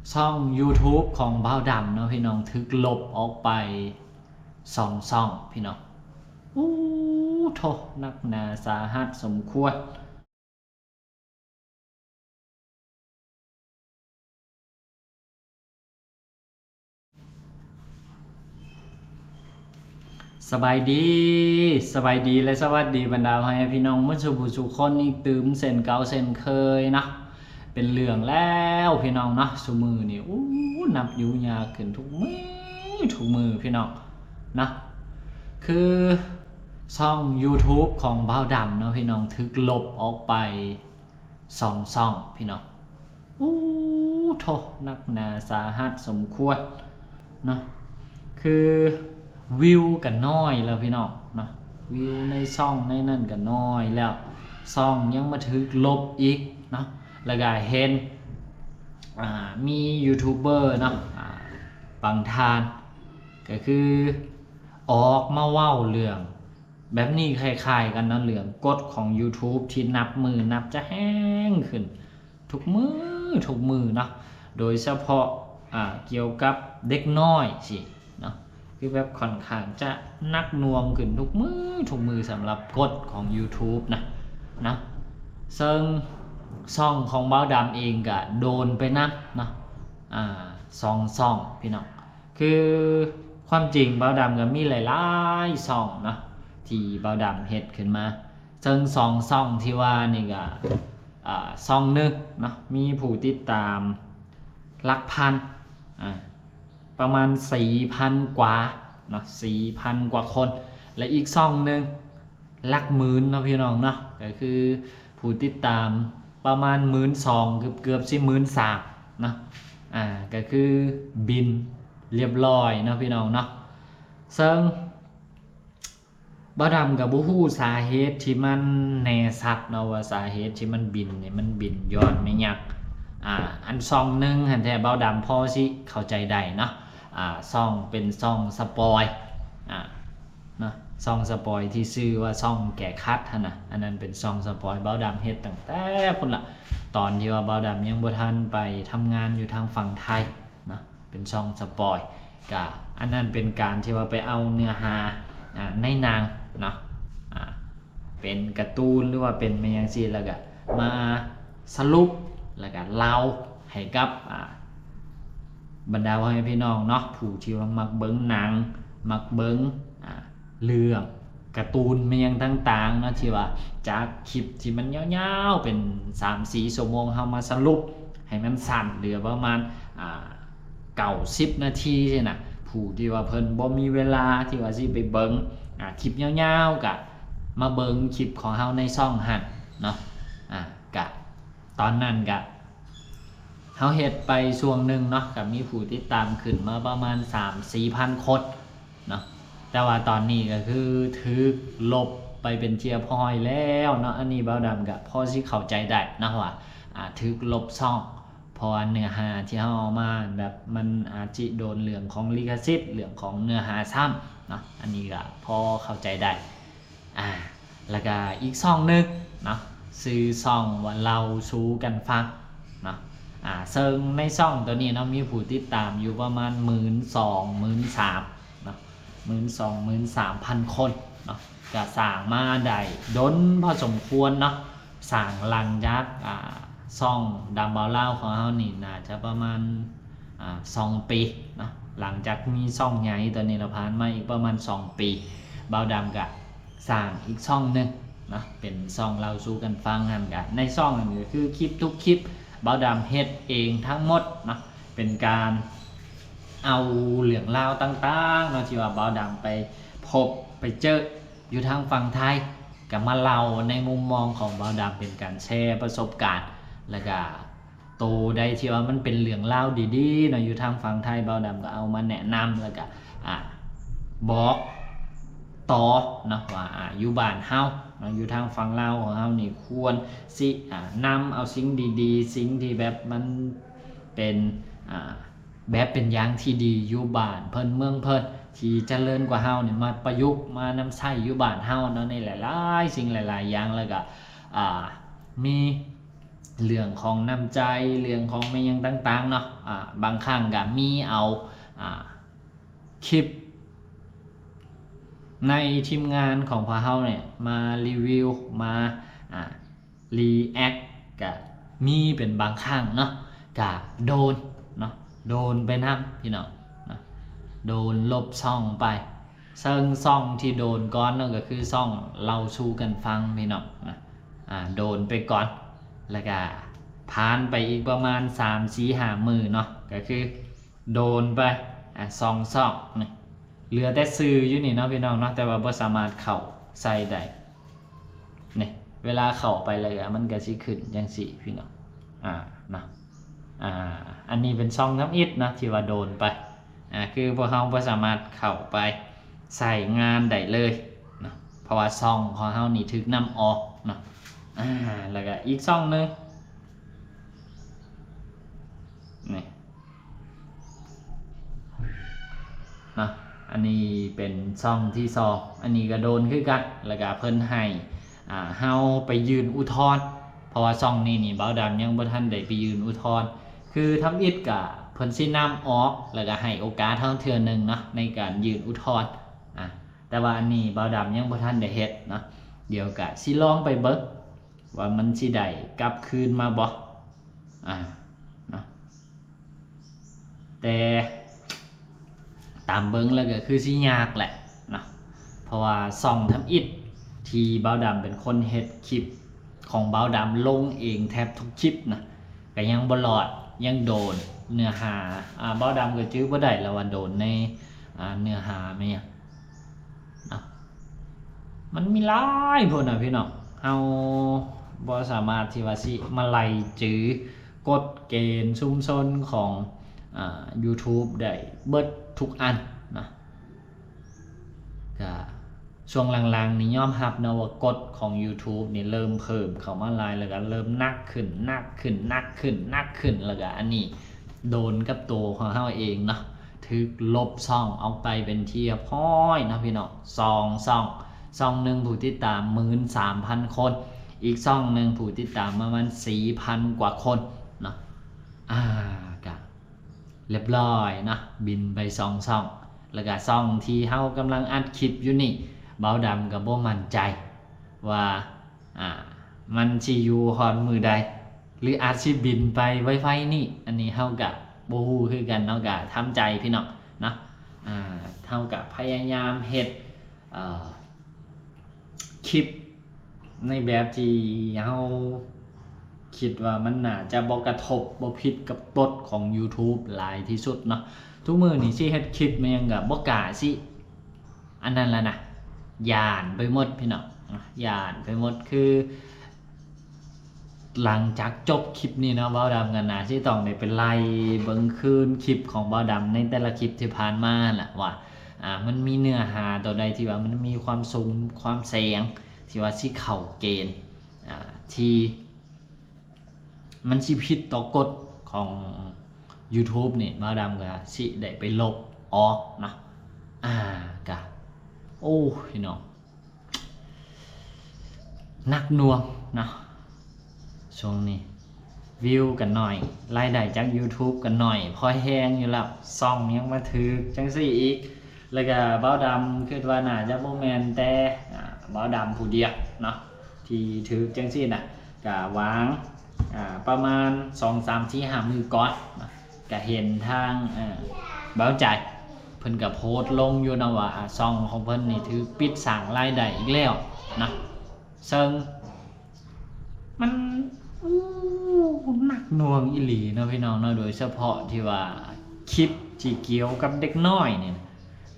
ຊ່ອງຢູທູບຂອງບ່າວດຳເນາະພີ່ນ້ອງ ຖືກລົບອອກໄປສອງຊ່ອງພີ່ນ້ອງ. ໂອ້ໂທ້ ໜັກໜາສາຫັດສົມຄວນ. ສະບາຍດີ ສະບາຍດີ ແລະ ສະຫວັດດີບັນດາພໍ່ແມ່ພີ່ນ້ອງໝົດສູ່ຜູ້ສູ່ຄົນອີກຕື່ມເຊັ່ນເກົ່າເຊັ່ນເຄີຍເນາະ. ເປັນເລື່ອງແລ້ວພີ່ນ້ອງເນາະ ຊຸມື້ນີ້ ໂອ້ ນັບຢູ່ຍາກຂຶ້ນທຸກມື້ ທຸກມື້ພີ່ນ້ອງເນາະ. ຄືຊ່ອງຢູທູບຂອງບ່າວດຳເນາະພີ່ນ້ອງ ຖືກລົບອອກໄປ ສອງຊ່ອງພີ່ນ້ອງ. ໂອ້ໂທ້ ໜັກໜາສາຫັດສົມຄວນເນາະ. ຄືວິວກໍນ້ອຍແລ້ວພີ່ນ້ອງເນາະ ວິວໃນຊ່ອງໃນນັ້ນກໍນ້ອຍແລ້ວ ຊ່ອງຍັງມາຖືກລົບອີກເນາະ. ແລ້ວກໍເຫັນ ອ່າ ມີຢູທູບເບີເນາະ ອ່າ ບາງທ່ານ ກໍຄືອອກມາເວົ້າເລື່ອງ ແບບນີ້ຄ້າຍໆກັນເນາະ ເລື່ອງກົດຂອງຢູທູບທີ່ນັບມື້ນັບຈະແຮງຂຶ້ນທຸກມື້ ທຸກມື້ເນາະ. ໂດຍສະເພາະ ອ່າ ກ່ຽວກັບເດັກນ້ອຍຊີ້ເນາະ ຄືແບບຂ້ອນຂ້າງຈະໜັກໜ່ວງຂຶ້ນທຸກມື້ ທຸກມື້ສຳລັບກົດຂອງຢູທູບນະ ເນາະ. ເຊິ່ງຊ່ອງຂອງບ່າວດຳເອງກະໂດນໄປນຳເນາະ ອ່າ ສອງຊ່ອງພີ່ນ້ອງ. ຄືຄວາມຈິງບ່າວດຳກໍມີຫຼາຍໆຊ່ອງເນາະ ທີ່ບ່າວດຳເຮັດຂຶ້ນມາ ເຊິ່ງສອງຊ່ອງທີ່ວ່ານີ້ກໍ ອ່າ ຊ່ອງໜຶ່ງເນາະ ມີຜູ້ຕິດຕາມຫຼັກພັນ ອ່າ ປະມານສີ່ພັນກວ່າເນາະ ສີ່ພັນກວ່າຄົນ ແລະ ອີກຊ່ອງໜຶ່ງ ຫຼັກໝື່ນເນາະພີ່ນ້ອງເນາະ ກໍຄືຜູ້ຕິດຕາມປະມານໝື່ນສອງ ເກືອບໆຊິໝື່ນສາມເນາະ. ອ່າ ກໍຄືບິນລຽບລ້ອຍເນາະພີ່ນ້ອງເນາະ. ເຊິ່ງບ່າວດຳກໍບໍ່ຮູ້ສາເຫດທີ່ມັນແນ່ຊັດເນາະ ວ່າສາເຫດທີ່ມັນບິນນີ້ ມັນບິນຍ້ອນແມ່ນຫຍັງ. ອ່າ ອັນຊ່ອງໜຶ່ງຫັ້ນແທ້ ບ່າວດຳພໍຊິເຂົ້າໃຈໄດ້ເນາະ ອ່າ ຊ່ອງ ເປັນຊ່ອງສະປອຍ ອ່າ ເນາະ ຊ່ອງສະປອຍທີ່ຊື່ວ່າຊ່ອງແກ້ຂັດຫັ້ນນະ ອັນນັ້ນເປັນຊ່ອງສະປອຍ ບ່າວດຳເຮັດຕັ້ງແຕ່ພຸ້ນລະ ຕອນທີ່ວ່າບ່າວດຳຍັງບໍ່ທັນໄປທຳງານຢູ່ທາງຝັ່ງໄທເນາະ ເປັນຊ່ອງສະປອຍ. ກະອັນນັ້ນເປັນການທີ່ວ່າໄປເອົາເນື້ອຫາ ອ່າ ໃນໜັງເນາະ ອ່າ ເປັນກາຕູນ ຫຼືວ່າເປັນແມ່ນຫຍັງຊີ້ ແລ້ວກະມາສະຫຼຸບ ແລ້ວກະເລົ່າໃຫ້ກັບ ອ່າ ບັນດາພໍ່ແມ່ພີ່ນ້ອງເນາະ ຜູ້ທີ່ວ່າມັກເບິ່ງໜັງ ມັກເບິ່ງ ອ່າ ເລື່ອງກາຕູນແມ່ນຫຍັງຕ່າງໆເນາະ ທີ່ວ່າຈາກຄລິບທີ່ມັນຍາວໆ ເປັນສາມສີ່ຊົ່ວໂມງ ເຮົາມາສະຫຼຸບໃຫ້ມັນສັ້ນ ເຫຼືອປະມານ ອ່າ ເກົ້າສິບນາທີຊີ້ນະ ຜູ້ທີ່ວ່າເພິ່ນບໍ່ມີເວລາທີ່ວ່າຊິໄປເບິ່ງ ອ່າ ຄລິບຍາວໆ ກະມາເບິ່ງຄລິບຂອງເຮົາໃນຊ່ອງຫັ້ນເນາະ. ອ່າ ກະຕອນນັ້ນກະເຮົາເຮັດໄປຊ່ວງໜຶ່ງເນາະ ກະມີຜູ້ຕິດຕາມຂຶ້ນມາປະມານສາມສີ່ພັນຄົນເນາະ ແຕ່ວ່າຕອນນີ້ກະຄືຖືກລົບໄປເປັນທີ່ຮຽບຮ້ອຍແລ້ວເນາະ. ອັນນີ້ບ່າວດຳກະພໍຊິເຂົ້າໃຈໄດ້ເນາະວ່າ ອ່າ ຖືກລົບຊ່ອງ ເພາະວ່າເນື້ອຫາທີ່ເຮົາເອົາມາແບບ ມັນອາດຊິໂດນເລື່ອງຂອງລິຂະສິດ ເລື່ອງຂອງເນື້ອຫາຊ້ຳເນາະ ອັນນີ້ກະພໍເຂົ້າໃຈໄດ້. ອ່າ ແລ້ວກະອີກຊ່ອງໜຶ່ງເນາະ ຊື່ຊ່ອງວ່າເລົ່າສູ່ກັນຟັງເນາະ ອ່າ ເຊິ່ງໃນຊ່ອງໂຕນີ້ເນາະ ມີຜູ້ຕິດຕາມຢູ່ປະມານໝື່ນສອງ ໝື່ນສາມເນາະ ໝື່ນສອງ ໝື່ນສາມພັນຄົນເນາະ ກະສ້າງມາໄດ້ດົນພໍສົມຄວນເນາະ. ສ້າງຫຼັງຈາກ ອ່າ ຊ່ອງດຳບ່າວລາວຂອງເຮົານີ້ ໜ້າຈະປະມານ ອ່າ ສອງປີເນາະ ຫຼັງຈາກມີຊ່ອງໃຫຍ່ໂຕນີ້ລະ ຜ່ານມາອີກປະມານສອງປີ ບ່າວດຳກະສ້າງອີກຊ່ອງໜຶ່ງເນາະ ເປັນຊ່ອງເລົ່າສູ່ກັນຟັງຫັ້ນ. ກະໃນຊ່ອງນັ້ນກະຄືຄລິບທຸກຄລິບ ບ່າວດຳເຮັດເອງທັງໝົດເນາະ ເປັນການເອົາເລື່ອງລາວຕ່າງໆເນາະ ທີ່ວ່າບ່າວດຳໄປພົບໄປເຈີ ຢູ່ທາງຝັ່ງໄທ ກະມາເລົ່າໃນມຸມມອງຂອງບ່າວດຳ ເປັນການແຊປະສົບການ ແລ້ວກະໂຕໃດທີ່ວ່າມັນເປັນເລື່ອງລາວດີໆເນາະ ຢູ່ທາງຝັ່ງໄທ ບ່າວດຳກະເອົາມາແນະນຳ ແລ້ວກະ ອ່າ ບອກຕໍ່ເນາະວ່າ ອ່າ ຢູ່ບ້ານເຮົາເນາະ ຢູ່ທາງຝັ່ງລາວຂອງເຮົານີ້ ຄວນຊິ ອ່າ ນຳເອົາສິ່ງດີໆ ສິ່ງທີ່ແບບມັນເປັນ ອ່າ ແບບເປັນຢ່າງທີ່ດີຢູ່ບ້ານເພິ່ນເມືອງເພິ່ນ ທີ່ຈະເລີນກວ່າເຮົານີ້ ມາປະຍຸກມານຳໃຊ້ຢູ່ບ້ານເຮົາເນາະ ໃນຫຼາຍໆສິ່ງຫຼາຍໆຢ່າງ ແລ້ວກະ ອ່າ ມີ ເລື່ອງຂອງນ້ຳໃຈ ເລື່ອງຂອງແມ່ນຫຍັງຕ່າງໆເນາະ ອາ ບາງຄັ້ງກໍມີເອົາ ອາ ຄລິບໃນທີມງານຂອງພວກເຮົານີ້ມາຣີວິວ ມາ ອາ ຣີແອັກ ກະມີເປັນບາງຄັ້ງເນາະ ກະໂດນເນາະ ໂດນໄປນຳພີ່ນ້ອງເນາະ ໂດນລົບຊ່ອງໄປ ເຊິ່ງຊ່ອງທີ່ໂດນກ່ອນເນາະ ກໍຄືຊ່ອງເລົ່າສູ່ກັນຟັງພີ່ນ້ອງເນາະ ອາ ໂດນໄປກ່ອນ ແລ້ວກະຜ່ານໄປອີກປະມານສາມ ສີ່ ຫ້າມື້ເນາະ ກໍຄື ໂດນໄປ ອາ ສອງຊ່ອງນີ້ ເຫຼືອແຕ່ຊື່ຢູ່ນີ້ເນາະພີ່ນ້ອງເນາະ ແຕ່ວ່າບໍ່ສາມາດເຂົ້າໃສ່ໄດ້ນີ້ ເວລາເຂົ້າໄປແລ້ວມັນກໍຊິຂຶ້ນຈັ່ງຊີ້ພີ່ນ້ອງ ອາ ເນາະ ອາ ອັນນີ້ເປັນຊ່ອງທຳອິດເນາະ ທີ່ວ່າໂດນໄປ ອາ ຄືພວກເຮົາບໍ່ສາມາດເຂົ້າໄປໃຊ້ງານໄດ້ເລີຍເນາະ ເພາະວ່າຊ່ອງຂອງເຮົານີ້ຖືກນຳອອກເນາະ ອາ ແລ້ວກໍອີກຊ່ອງໜຶ່ງ ນີ້ ເນາະ ອັນນີ້ເປັນຊ່ອງທີສອງ ອັນນີ້ກໍໂດນຄືກັນ ແລ້ວກໍເພິ່ນໃຫ້ ອາ ເຮົາໄປຍື່ນອຸທອນ ເພາະວ່າຊ່ອງນີ້ນີ້ ບ່າວດຳຍັງບໍ່ທັນໄດ້ໄປຍື່ນອຸທອນ ຄືທຳອິດກະເພິ່ນຊິນຳອອກ ແລ້ວກໍໃຫ້ໂອກາດເຮົາເທື່ອໜຶ່ງເນາະ ໃນການຍື່ນອຸທອນ ອາ ແຕ່ວ່າອັນນີ້ບ່າວດຳຍັງບໍ່ທັນໄດ້ເຮັດເນາະ ດຽວກະຊິລອງໄປເບິ່ງ ວ່າມັນຊິໄດ້ກັບຄືນມາບໍ່ ອາ ເນາະ ແຕ່ຕາມເບິ່ງແລ້ວກໍຄືຊິຍາກແຫຼະເນາະ ເພາະວ່າຊ່ອງທຳອິດທີ່ບ່າວດຳເປັນຄົນເຮັດຄລິບຂອງບ່າວດຳລົງເອງແທບທຸກຄລິບນະ ກໍຍັງບໍ່ລອດ ຍັງໂດນເນື້ອຫາ ອາ ບ່າວດຳກໍຈື່ບໍ່ໄດ້ແລ້ວວ່າໂດນໃນ ອາ ເນື້ອຫາແມ່ນຫຍັງ ເນາະ ມັນມີຫຼາຍໂພດນະພີ່ນ້ອງ ເຮົາບໍ່ສາມາດທີ່ວ່າຊິມາໄລ່ຈື່ກົດເກນຊຸມຊົນຂອງ ອາ ຢູທູບໄດ້ເບິດທຸກອັນນະ ກະຊ່ວງຫຼັງໆນີ້ຍອມຮັບເນາະວ່າກົດຂອງຢູທູບນີ້ເລີ່ມເພີ່ມເຂົ້າມາຫຼາຍ ແລ້ວກະເລີ່ມໜັກຂຶ້ນ ໜັກຂຶ້ນ ໜັກຂຶ້ນ ໜັກຂຶ້ນ ແລ້ວກະອັນນີ້ ໂດນກັບໂຕຂອງເຮົາເອງເນາະ ຖືກລົບຊ່ອງອອກໄປເປັນທີ່ຮຽບຮ້ອຍເນາະພີ່ນ້ອງ ສອງຊ່ອງ ຊ່ອງໜຶ່ງຜູ້ຕິດຕາມໝື່ນສາມພັນຄົນ ອີກຊ່ອງໜຶ່ງຜູ້ຕິດຕາມປະມານສີ່ພັນກວ່າຄົນເນາະ ອາ ກະຮຽບຮ້ອຍເນາະ ບິນໄປສອງຊ່ອງ ແລ້ວກະຊ່ອງທີ່ເຮົາກຳລັງອັດຄລິບຢູ່ນີ້ ບ່າວດຳກະບໍ່ໝັ້ນໃຈວ່າ ອາ ມັນຊິຢູ່ຮອດມື້ໃດ ຫຼືອາດຊິບິນໄປໄວໆນີ້ ອັນນີ້ເຮົາກະບໍ່ຮູ້ຄືກັນເນາະ ກະທຳໃຈພີ່ນ້ອງເນາະ ອາ ເຮົາກະພະຍາຍາມເຮັດ ເອີ ຄລິບໃນແບບທີ່ເຮົາຄິດວ່າມັນໜ້າຈະບໍ່ກະທົບ ບໍ່ຜິດກັບກົດຂອງຢູທູບຫຼາຍທີ່ສຸດເນາະ ທຸກມື້ນີ້ຊິເຮັດຄລິບແມ່ນຫຍັງກະບໍ່ກ້າຊິ ອັນນັ້ນລະນະ ຢ້ານໄປໝົດພີ່ນ້ອງ ຢ້ານໄປໝົດ ຄືຫຼັງຈາກຈົບຄລິບນີ້ເນາະ ບ່າວດຳກໍໜ້າຊິຕ້ອງໄດ້ໄປໄລ່ເບິ່ງຄືນຄລິບຂອງບ່າວດຳໃນແຕ່ລະຄລິບທີ່ຜ່ານມາຫັ້ນລະວ່າ ອາ ມັນມີເນື້ອຫາໂຕໃດທີ່ວ່າມັນມີຄວາມສູງຄວາມແສງ ທີ່ວ່າຊິເຂົ້າເກນ ອາ ທີ່ ມັນຊິຜິດຕໍ່ກົດຂອງຢູທູບນີ້ ບ່າວດຳກໍຊິໄດ້ໄປລົບອອກເນາະ ອາ ກະ ໂອ້ ພີ່ນ້ອງ ໜັກໜ່ວງເນາະ ຊ່ວງນີ້ວິວກໍໜ້ອຍ ລາຍໄດ້ຈາກຢູທູບກໍໜ້ອຍ ພໍແຮງຢູ່ແລ້ວ ຊ່ອງຍັງມາຖືກຈັ່ງຊີ້ອີກ ແລ້ວກໍບ່າວດຳຄິດວ່າໜ້າຈະບໍ່ແມ່ນແຕ່ ອາ ບ່າວດຳຜູ້ດຽວເນາະ ທີ່ຖືກຈັ່ງຊີ້ນະ ກະຫວ່າງ ອາ ປະມານສອງສາມສີ່ຫ້າມື້ກ່ອນນະ ກະເຫັນທາງ ອາ ບ່າວໃຈ ເພິ່ນກະໂພສລົງຢູ່ນະວ່າ ອາ ຊ່ອງຂອງເພິ່ນນີ້ຖືກປິດສ້າງລາຍໄດ້ອີກແລ້ວນະ ເຊິ່ງມັນ ໂອ້ ໜັກໜ່ວງອີ່ຫຼີເນາະພີ່ນ້ອງເນາະ ໂດຍສະເພາະທີ່ວ່າຄລິບທີ່ກ່ຽວກັບເດັກນ້ອຍນີ້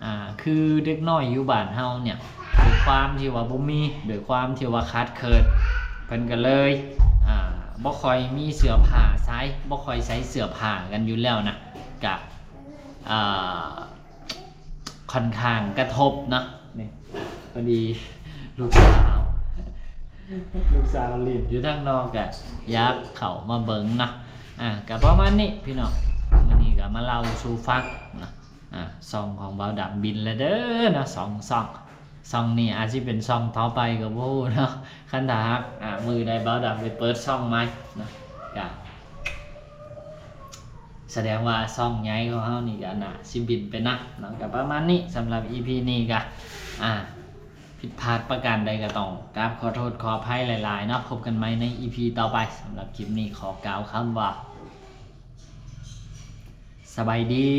ອ່າ ຄືເດັກນ້ອຍຢູ່ບ້ານເຮົາເນຍ ດ້ວຍຄວາມທີ່ວ່າບໍ່ມີ ດ້ວຍຄວາມທີ່ວ່າຂາດເຂີນ ເພິ່ນກໍເລີຍ ອ່າ ບໍ່ຄ່ອຍມີເສື້ອຜ້າໃສ່ ບໍ່ຄ່ອຍໃສ່ເສື້ອຜ້າກັນຢູ່ແລ້ວນະ ກະ ອ່າ ຂ້ອນຂ້າງກະທົບເນາະ. ນີ້ ພໍດີລູກສາວ ລູກສາວຫຼິ້ນຢູ່ທາງນອກ ກະຢາກເຂົ້າມາເບິ່ງເນາະ. ອ່າ ກະປະມານນີ້ພີ່ນ້ອງ ມື້ນີ້ກະມາເລົ່າສູ່ຟັງເນາະ. ອ່າ ຊ່ອງຂອງບ່າວດຳບິນແລ້ວເດີເນາະ ສອງຊ່ອງ. ຊ່ອງນີ້ອາດຊິເປັນຊ່ອງຕໍ່ໄປກໍບໍ່ຮູ້ເນາະ ຄັນຖ້າຫາກ ອ່າ ມື້ໃດບ່າວດຳໄປເປີດຊ່ອງໃໝ່ເນາະ. ກະສະແດງວ່າຊ່ອງໃຫຍ່ຂອງເຮົານີ້ກະໜ້າຊິບິນໄປນຳເນາະ. ກະປະມານນີ້ ສຳລັບອີພີນີ້ກະ ອ່າ ຜິດພາດປະການໃດກະຕ້ອງກາບຂໍໂທດຂໍອະໄພຫຼາຍໆເນາະ. ພົບກັນໃໝ່ໃນອີພີຕໍ່ໄປ. ສຳລັບຄລິບນີ້ຂໍກ່າວຄຳວ່າ ສະບາຍດີ.